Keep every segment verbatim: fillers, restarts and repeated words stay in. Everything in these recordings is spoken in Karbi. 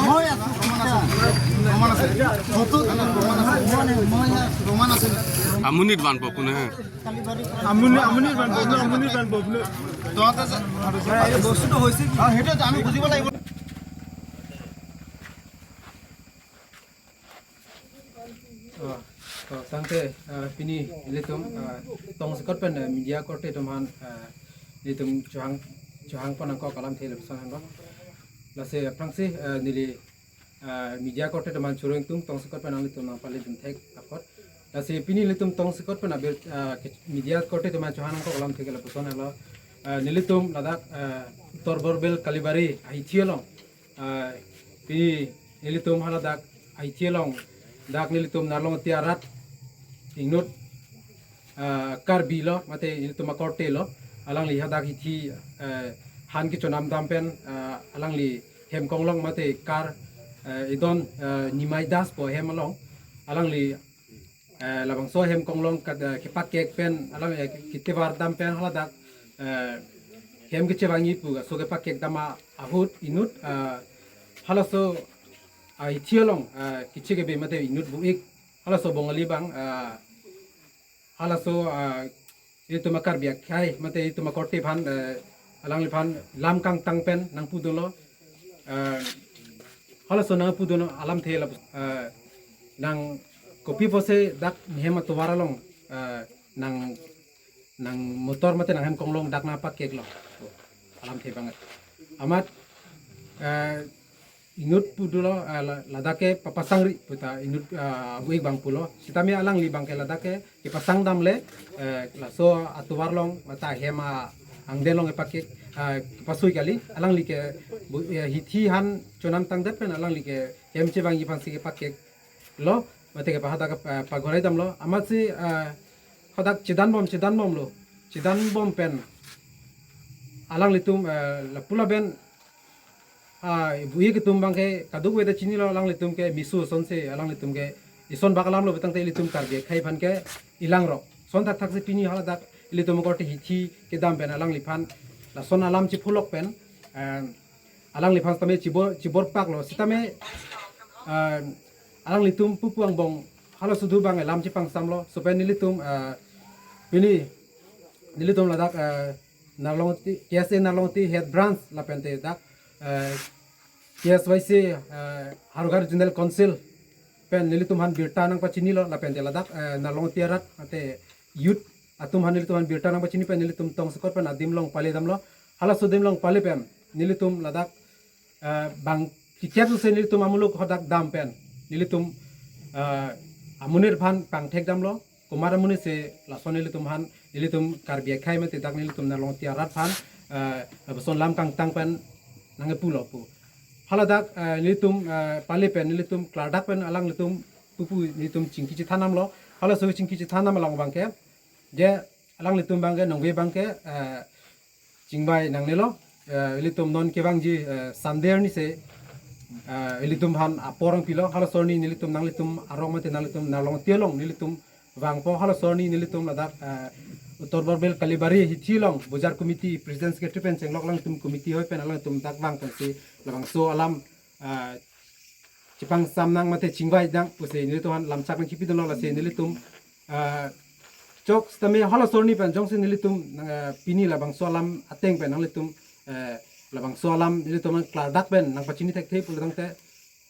মই আছো। প্ৰমাণ আছে। ফটো প্ৰমাণ আছে। প্ৰমাণ আছে। আ, আ, আ। আমনিত বান্ধব কোনে? আমনি, আমনিত বান্ধব, আমনিত বান্ধব। তহঁতে যে, এই বস্তুটো হৈছে কি? অ, সেইটো আমি বুজিব লাগিব। অ, অ, tangte, অ, pini ilitum, O, tongsekot pen, O, media korte atum aphan, O, ilitum chohang, chohang pon nangkok alamthe lapuson henlo. Lasi aphrangsi, O, neli, O, media korte atum aphan choro ingtung tongsekot pen nanglitum nangpale dun thek apot. Lasi pini ilitum tongsekot pen abir, O, ke-, media korte atum aphan chohang nangkok alamthe ke lapuson henlo. O, nelitum ladak, O, Uttar Borbil Kalibari ahithi along, O, pini nelitum haladak ahithi along, dak nelitum Narlongti arat inut, O, Karbi lo, mate nelitum akorte lo, alangli hadak hithi, O, han kechonam dam pen, O, alangli hem konglong mate kar, O, idon, O, Nimai Das pu ahem along, alangli, O, labangso hem konglong kat, O, kepakek pen, alang, O, ketovar dam pen haladak, O, hem kechevangji pu aso kepakek dam ahut inut, O, halaso ahithi along, O, keche kebe mate inut bu-ik, halaso Bongali abang, O, halaso, O, itum a-Karbi akhei mate itum akorte aphan, O, alangliphan lam kangtang pen nangpudunlo, O, halaso nangpudun alamthe la, O, nang kopi pusi dak hem atovar along, O, nang, nang motor mate nang hem konglong dak nangpakeklo. Alamthe abang. Amat, O, inut pudunlo, O, la-, ladak ke papasangri puta inut, O, bu-ik abang pulo. Sitame alangli abang ke ladak ke kepasang damle, O, laso atovar along mate hem a-angdeng along kepakek, O, kepasui kali. Alangli ke bu-, O, hithi han chonam tangdet pen alangli ke hem chevangji aphansi kepakeklo, mate kepahadak, O, pagorai damlo. Amatsi, O, hadak chedanbom, chedanbomlo. Chedanbom pen alanglitum, O, lapu lapen, O, bu-ik atum abang ke kadokave ta chinilo, alanglitum ke misu asonsi, alanglitum ke ison bak alamlo pu tangte ilitum Karbi akhei aphan ke ilang rok. Ason thakthaksi pini haladak ilitum akorte hithi kedam pen alangliphan lason alam chepholok pen, O, alangliphan sitame chibor, chiborpaklo. Sitame, O, alanglitum pupu angbong halaso do abang lam chepangsamlo. Laso pen nelitum, O, pini nelitum ladak, O, Narlongti, K S A Narlongti Head Branch lapente dak, O, K S Y C, O, Howraghat Regional Council pen nelitum aphan birta nangpachinilo, lapente ladak, O, Narlongti arat mate youth atum aphan nelitum aphan birta nangpachini pen nelitum tongsekot pen adim along pale damlo. Halaso adim along pale pen nelitum ladak, O, bang ticket usi nelitum amuluk hadak dam pen nelitum, O, amonit aphan pangthek damlo. Komat amonit si lason nelitum aphan, nelitum Karbi akhei mate dak nelitum Narlongti arat aphan, O, lapuson lam kangtang pen nangkepulo pu. Haladak, O, nelitum, O, pale pen nelitum klardak pen alanglitum pupu nelitum chingki chethan damlo. Halaso chingki chethan dam along abang ke, je alanglitum abang ke, nonve abang ke, O, chingvai nangnelo, O, ilitum non kevangji, O, Sunday arni si, O, ilitum aphan apor nangpilo, halaso arni nelitum nanglitum arong mate nanglitum Narlongti along nelitum vangpo, halaso arni nelitum ladak, O, Uttar Borbil Kalibari hithi along Bojar Committee President Secretary pen chenglok alangtum committee hoi pen alangtum dak vang pensi labangso alam, O, chepangsam nang mate chingvai nang pusi nelitum aphan lamchak nangkipidunlo. Lasi nelitum, O, chok sitame halaso arni pen jongsi nelitum, O, pini labangso alam ateng pen nanglitum, O, labangso alam nelitum nangklardak pen nangpachini thekthe pulo tangte,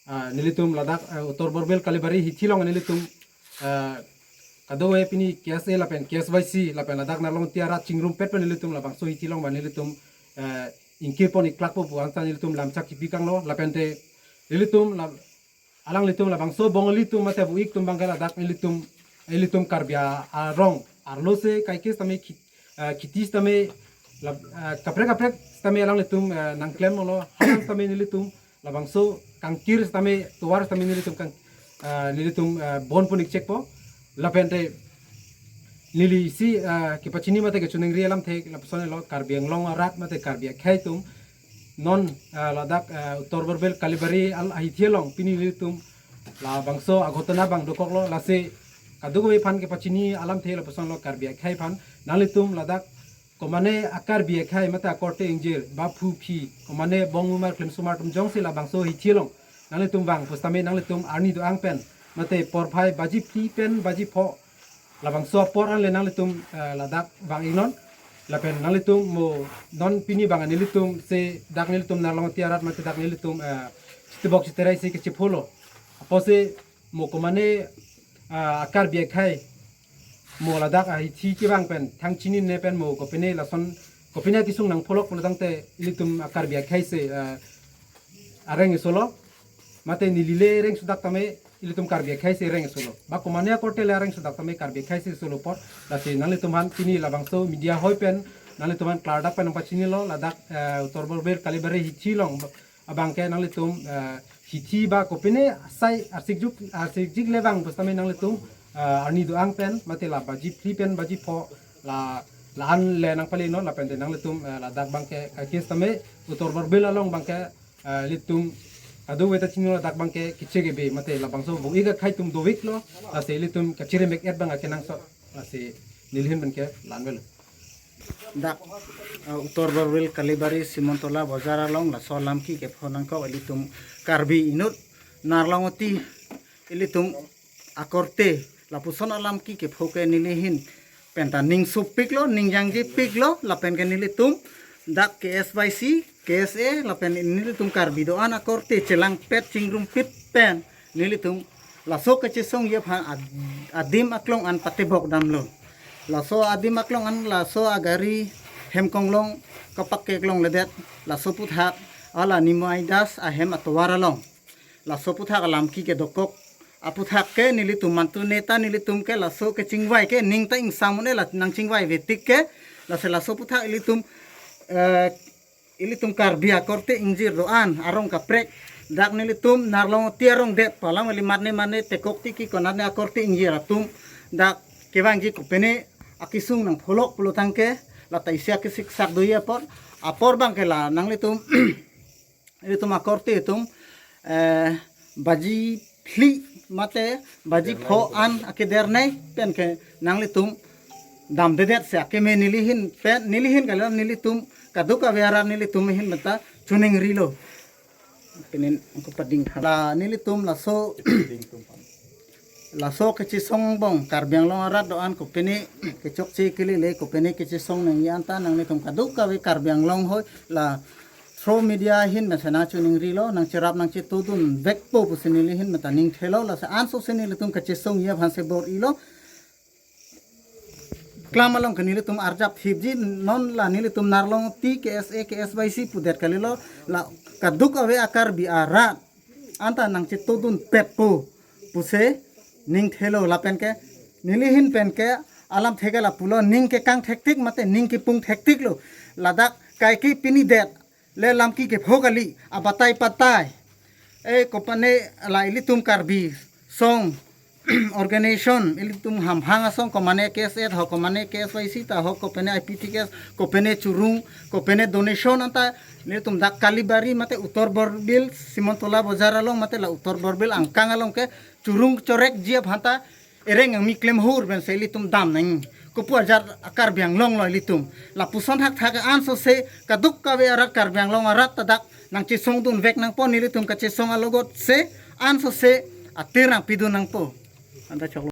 O, nelitum ladak, O, Uttar Borbil Kalibari hithi along nelitum, O, kadokave pini K S A lapen K S Y C lapen ladak Narlongti arat chingrumpet pen nelitum labangso hithi along abang nelitum, O, ingkir pon iklakpo pu anta nelitum lamchak kipi kanglo. Lapente nelitum la-, alanglitum labangso Bongali atum mate bu-ik atum abang ke ladak nelitum, ilitum Karbi a-, arong arlo si kaike sitame khit-, eh, khiti sitame lab-, eh, kaprek kaprek sitame alanglitum, eh, nangklemlo, halang sitame nelitum labangso kangkir sitame tovar sitame nelitum kang, eh, nelitum, eh, bon pon ikchekpo. Lapente neli isi, eh, kepachini mate kechoningri alamthe lapuson lo, Karbi Anglong arat mate Karbi akhei atum non, eh, ladak, eh, Uttar Borbil Kalibari al ahithi along pini nelitum labangso aghotona abang dokoklo. Lasi kadokave aphan kepachini alamthe lapuson lo, Karbi akhei aphan nanglitum ladak Komane a-Karbi akhei mate akorte ingjir, ba phu phi, komane bong umar klemsomar atum jongsi labangso hithi along nanglitum vang pusitame nanglitum arni do-ang pen mate porphai baji phli pen baji pho labangso apor anle nanglitum, eh, ladak vang-iknon. Lapen nanglitum mo non pini abang nelitum se dak nelitum Narlongoti arat mate dak nelitum, eh, Chitebok Chiterai si kachepho lo. Apotsi mo komane, ah, a-Karbi akhei mo ladak ahithi kevang pen thang chinine pen mo kopine lason kopine akesung nangpholok pulo tangte ilitum a-Karbi akhei si, ah, areng eso lo. Mate neli le reng sudak tame ilitum Karbi akhei si reng eso lo. Ba komane akorte le areng sudak tame Karbi akhei si eso lo apot. Lasi nanglitum aphan pini labangso media hoi pen nanglitum aphan klardak pen nangpachinilo ladak, eh, Uttor Borbil Kalibari hithi along abangke nanglitum, eh, hithi ba kopine asai arsikjuk arsikjik le vang pusitame nanglitum, eh, arni do-ang pen mate la baji phli pen baji pho la la-an le nangpalenon lapen te nanglitum, eh, ladak abangke kaikis tame Uttor Borbil along abangke, eh, ilitum kadokave ta chinilo ladak abangke kiche kebe mate labangso bong-ik akhei atum dovik lo. Lasi ilitum kachirim ek-et abang akenangsot. Lasi neli ahin pen ke la-an avelo. Dak, uh, Uttor Borbil Kalibari Simontola Bojar along laso alam ki kepho nangkok ilitum Karbi inut Narlongoti ilitum akorte lapuson alam ki kepho ke neli ahin penta ning sopik lo, ning jangjepik lo lapen ke nelitum dak K S Y C, K S A lapen nelitum Karbi do-an akorte chelangpet chingrumpit pen nelitum laso kachesongji aphan ad-, adim aklong an patebok damlo. Laso adim aklong an laso agari hem konglong kapak keklongledet laso aputhak hala Nimai Das ahem atovar along laso aputhak alam ki kedokok aputhak ke nelitum mantu neta nelitum ke laso kechingvai ke ning ta ingsam un-e la nangchingvai vetik ke lasi laso aputhak ilitum, eh, ilitum Karbi akorte ingjir do-an arong kaprek dak nelitum Narlongoti arong det palam eli marne marne tekok tiki konatne akorte ingjir atum dak kevangji kopine akesung nangpholok pulo tangke lata isi akesik sak doji apor apor abangke la nanglitum ilitum akorte atum, eh, baji phli mate baji pho an akedernei pen ke nanglitum damdedet si akeme neli ahin pen neli ahin kali nelitum kadokave arat nelitum ahin meta choningrilo. Pinin angko pading la nelitum laso laso kachesong angbong Karbi Anglong arat do-an kopine kechokche kelele kopine kachesong nangji anta nanglitum kadokave Karbi Anglong hoi la through media ahin mesen choningrilo nangcherap nangchetodun vekpo pusi neli ahin meta ning thelo lasi ansose nelitum kachesongji aphan si bor-ilo. Klam along ke nelitum arjap thipji non la nelitum Narlongoti K S A K S Y C pudet kalilo la kadokave a-Karbi arat anta nangchetodun petpo pusi ning thelo lapen ke neli ahin pen ke alam theke lapulo ning kekang thektik mate ning kepung thektik lo ladak kaike pini det le lam ki kepho kali abatai patai. Eh, kopine la ilitum Karbi song organization ilitum hamphang asong komane K S A ho komane K S Y C ta ho kopine I P T K S kopine churung kopine donation anta nelitum dak Kalibari mate Uttor Borbil Simontola Bojar along mate la Uttor Borbil angkang along ke churung chorekji aphan ta ereng ami klem hur pen si ilitum dam nang kopu ajat a-Karbi Anglong lo ilitum. Lapuson thakthak ansose kadokave arat Karbi Anglong arat ta dak nangchesongdun vek nangpo nelitum kachesong alogot si ansose atir nangpidun nangpo. Anta choklo.